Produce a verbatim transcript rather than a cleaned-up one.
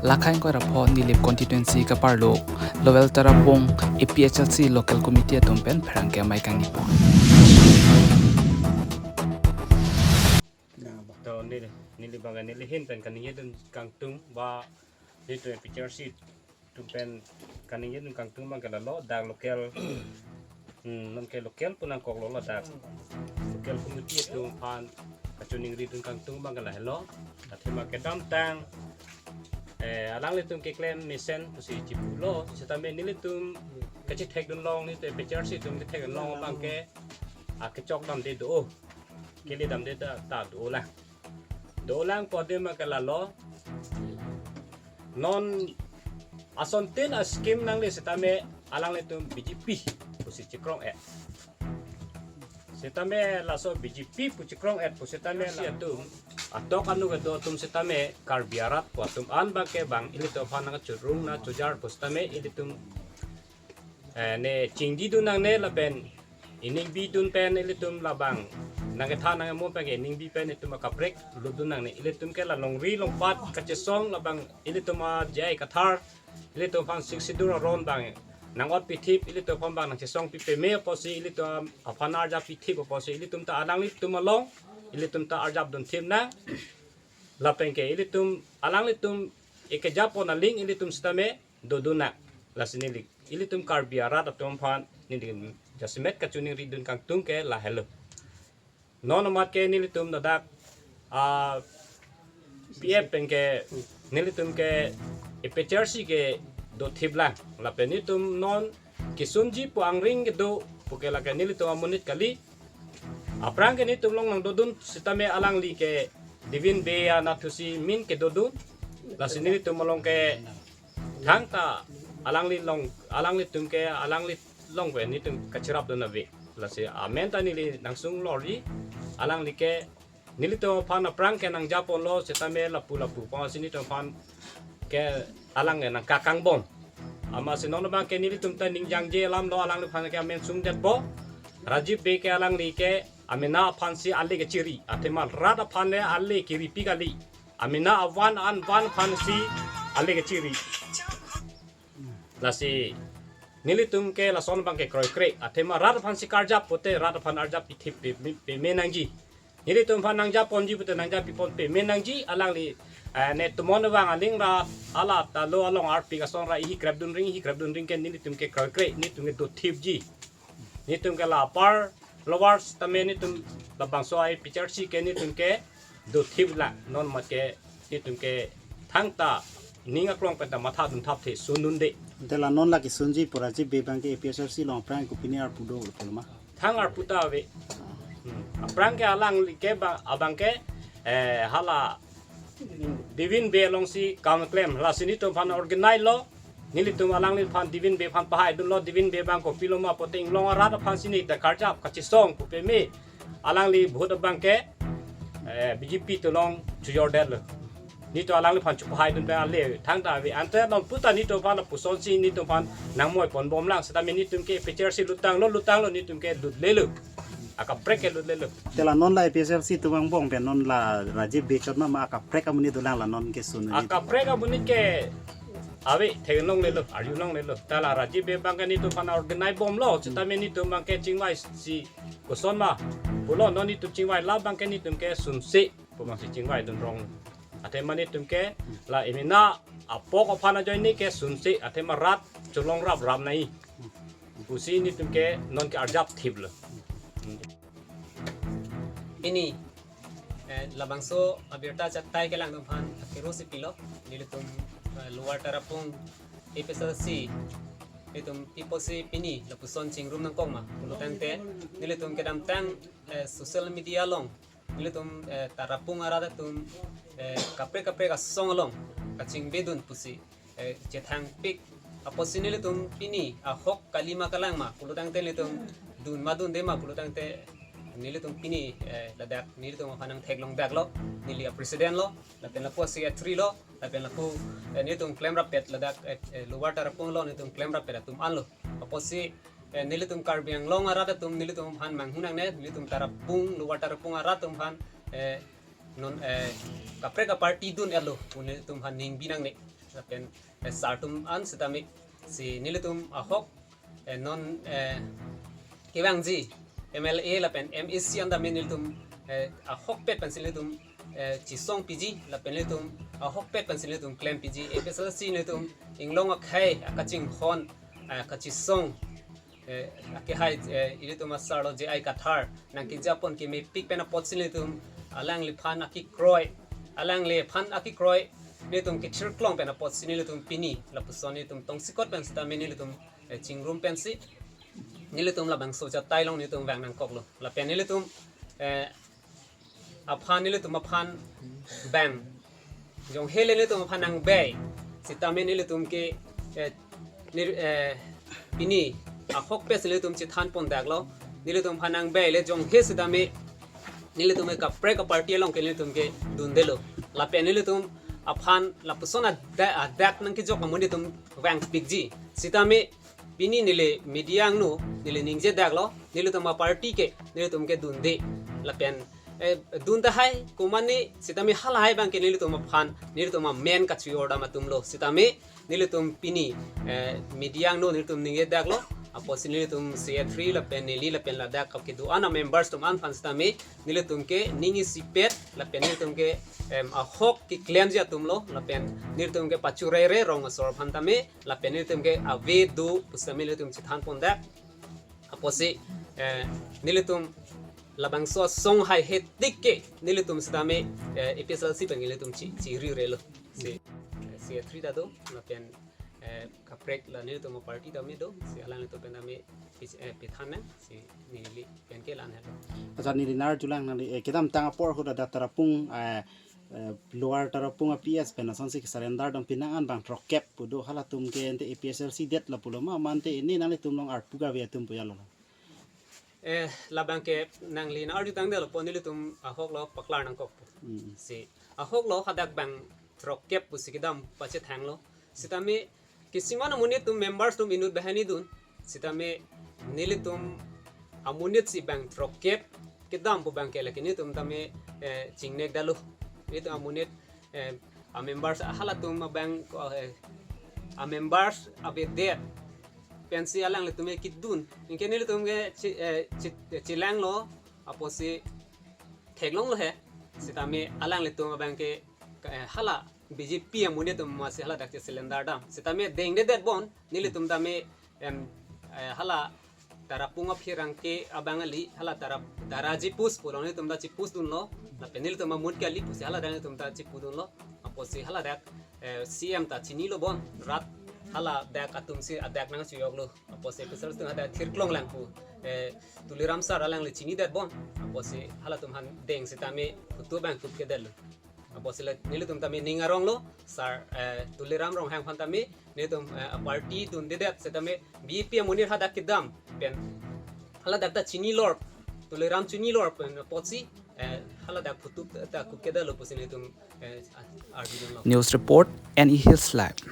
Lakhai ingkoi ra pho Nilip constituency kaparlo Lower Tarapung A P H L C local committee atum pen pherangke amei kangni pon. To neli, neli bang neli hin pen kaningje dun kangtung ba nelitum A P H L C atum pen kaningje dun kangtung bang ke lalo dak local, hmm, non ke local pu nangkoklo ladak local committee atum aphan kachiningri dun kangtung bang ke lahelo. Athema kedamtang, eh, alanglitum keklem mesen pusi chipulo, setame nelitum kachethek dun long, nelitum A P H L C atum kethek dun long bang ke, ah, kechok damde do, kele damde ta, ta dolang. Dolang pu adim ke lalo. Non asontin a-scheme nangle setame alanglitum B J P pusi chikrong-et. Setame laso B J P pu chikrong-et pu setame si atum atok anu kedo atum setame Karbi arat pu atum an bang ke bang ilitum aphan nangchurung nangchojar pu setame ilitum, eh, ne chingdi dun nangne lapen iningbi dun pen ilitum labang nangkethan nangmo pen ke iningbi pen itum akaprek lut dun nangne. Ilitum ke la longri longpat kachesong labang ilitum a-J I Kathar ilitum aphan Sixth Schedule aron bang nang-ot pithip, ilitum aphan bang nangchesong pi peme apotsi ilitum aphan arjap pithip apotsi ilitum ta alanglitum along ilitum ta arjap dun thip nang. Lapen ke ilitum alanglitum ekejapon aling ilitum setame dodun nang. Lasi neli ilitum Karbi arat atum aphan neli jasemet kachiningri dun kangtung ke lahelo. Non amat ke nelitum ladak, ah, P F pen ke nelitum ke A P H L C kedo thip lang. Lapen nelitum non kesunji pu angring kedo pu ke lake nelitum amonit kali. Aphrang ke nelitum along nangdodun setame alangli ke Divin Bey anatthu si min kedodun. Lasi nelitum along ke thangta alangli along, alanglitum ke alangli along pen nelitum kachirap dun ave. Lasi amen ta neli nangsung lorji, alangli ke nelitum aphan aphrang ke nangjaponlo setame lapu lapu apotsi nelitum aphan ke alang ke nangkakangbom. Amatsi non bang ke nelitum ta ningjangje alam lo, alangliphan ke amen sungdetpo. Rajiv Bey ke alangli ke amena aphansi ale kechiri, athema rat aphan le ale keripi kali. Amena avan an van aphansi ale kechiri. Lasi nelitum ke lason bang ke kroikre, athema rat aphansi karjap pote rat aphan arjap pithip pe, pe, peme nangji. Nelitum aphan nangjaponji pote nangjap pipon peme nangji, alangli, eh, ne tomon vang aling ra hala ta lo along arpik ason ra ihi krep dun ring, ihi krep dun ring ke nelitum ke kroikre, nelitum kedo thipji. Nelitum ke la apar lower setame nelitum labangso A P H L C ke nelitum kedo thip lang, non amat ke nelitum ke thangta ning aklong pen ta matha dun thapthe, sundunde. Ante la non la kesunji pu Rajiv Bey bang ke A P H L C along aphrang kopine arpu do pulo ma? Thang arpu ta ave. Hmm. Aphrang ke alangli ke ba, abang ke, eh, hala Divin Bey alongsi kam klem, lasi nelitum aphan organize lo, nelitum alangliphan Divin Bey aphan pahai dunlo, Divin Bey bang kopilo ma pote inglong arat aphansi neli ta karjap kachesong pu peme. Alangli vote abang ke, eh, B J P atum along chojordetlo. Nelitum alangliphan chupahai dun pen ale thangta ave, ante non puta nelitum aphan pusonsi nelitum aphan nangmoi ponbom lang, setame nelitum ke A P H L C lutanglo, lutanglo, nelitum ke lutlelo. Akaprek ke lutlelo. Ante la non la A P H L C atum angbong pen non la Rajiv Bey chot ma, ma akaprek amonit dolang la non kesun amonit? Akaprek amonit ke ave, theklonglelo, arjulonglelo. Ta la Rajiv Bey bang ke nelitum aphan organize bomlo, setame nelitum bang ke chingvaisi koson ma pulo, non nelitum chingvai la bang ke nelitum ke sunse pu bangsi chingvai dun rong. Athema nelitum ke la emena apok aphan ajoine ke sunse, athema rat cholong rap rap nai pusi nelitum ke non ke arjap thiplo. Pini, eh, labangso abirta chattai kelang atum aphan akiro si pilo, nelitum, eh, Lower Tarapung A P H L C, nelitum piposi pini lapuson chingrum nangkok ma pulo tangte, nelitum kedamtang, eh, social media along nelitum, eh, Tarapung arat atum, eh, kaprek kaprek asong along kachingbe dun pusi, eh, chethangpik apotsi nelitum pini ahok kali ma kalang ma pulo tangte, nelitum dun ma dunde ma pulo tangte, nelitum pini, eh, ladak nelitum aphan nangtheklong daklo, neli a-president lo, lapen lapu a-secretary lo, lapen lapu, eh, nelitum klemrappet ladak, eh, eh, Lower Tarapung lo nelitum klemrappet atum anlo. Apotsi, eh, nelitum Karbi Anglong arat atum nelitum aphan manghu nangne, nelitum Tarapung, Lower Tarapung arat atum aphan, eh, non, eh, kaprek a-party dun-etlo pu nelitum aphan ningbi nangne. lapen, eh, sar atum an sitame si nelitum ahok, eh, non, eh, kevangji M L A lapen M A C an tame nelitum, eh, ahokpet pensi nelitum, eh, chesong piji lapen nelitum ahokpet pensi nelitum klem piji. A P H L C nelitum inglong akhei akachinghon, eh, kachesong, eh, akehai, eh, ilitum asarlo J I Kathar nangkejapon kemepik pen apotsi nelitum alangliphan akekroi, alangliphan akekroi nelitum kethirklong pen apotsi nelitum pini lapuson nelitum tongsekot pen sitame nelitum, eh, chingrum pensi nelitum labangso ajatai along nelitum vang nangkoklo. Lapen nelitum, eh, aphan nelitum aphan bang, jonghe le nelitum aphan nangbe sitame nelitum ke, eh, nir-, eh, pini ahokpet si nelitum chethan pondaklo. Nelitum aphan nangbe le jonghe sitame nelitum ke kaprek aparty along ke nelitum ke dundelo. Lapen nelitum aphan lapuson ada-, adak nangkejok amonit atum vangpikji. Sitame pini neli media angno neli ningjedaklo, nelitum aparty ke nelitum ke dunde. Lapen, eh, dun tahai komane sitame halahai abang ke nelitum aphan nelitum amen kachiordam atumlo. Sitame nelitum pini, eh, media angno nelitum ningjedaklo, apotsi nelitum secretary lapen neli lapen ladak kap kedo-an amembers atum an aphan sitame nelitum ke ning isipet lapen nelitum ke, em, ahok keklemji atumlo lapen nelitum ke pachurere rong asor aphan tame lapen nelitum ke ave do pusitame nelitum chethan pondak. Apotsi, eh, nelitum labangso asong haihe tik ke nelitum sitame, eh, A P H L C pen nelitum chi, chiri relo. Si, eh, secretary ta do, lapen, eh, kaprek la nelitum aparty tame do, si alanglitum pen tame, pis-, eh, pithan nang, si neli pen ke la-an helo. Accha, neli nar julang nangli, eh, kedamtang apor ahut adak Tarapung, eh, eh, Lower Tarapung a P S pen asonsi kesurrender dam pinang an bang throkkep pu do, halatum ke ante A P H L C det lapulo ma, mante ini nanglitum along arpu kave atum pu ya lo. Eh, labang ke nangli nang arjutangdetlo, pon nelitum ahoklo paklar nangkok pu. Hmm. Si ahoklo hadak bang throkkep pusi kedam pachethanglo. Sitame kisiman amonit atum members atum inut banghini dun. Sitame nelitum amonit si bang throkkep kedam pu abang ke lake nelitum tame, eh, chingnekdalo. Nelitum amonit, eh, amembers halatum abang, eh, amembers avedet pensi alanglitum ke kedun. Anke nelitum ke chi-, eh, chi-, chilanglo apotsi theklonglo he. Sitame alanglitum abang ke, eh, hala B J P amonit atum masi haladak chesurrender dam. Sitame dengdedet bon, nelitum tame, em, eh, hala Tarapung apherangke abang kali, hala Tarap-, Tara chipus pu along nelitum ta chipus dunlo, lapen nelitum amonit kali pusi haladak nelitum ta chipu dunlo, apotsi haladak, eh, C M ta chinilo bon, rat haladak atumsi adak nangchuyoklo, apotsi A P H L C atum hadak thirklong lang pu, eh, Tuliram sir alangli chinidet bon, apotsi halatum aphan deng sitame photo abang kut kedetlo. Apotsi la nelitum tame ning aronglo, sir, eh, Tuliram Ronghang aphan tame, nelitum, eh, aparty dundedet sitame B J P amonit hadak kedam pen haladak ta chinilor, Tuliram chinilor pen apotsi, eh, haladak photo ta kut kedetlo pusi nelitum, eh, arjudunlo. News report, N E Hills Live.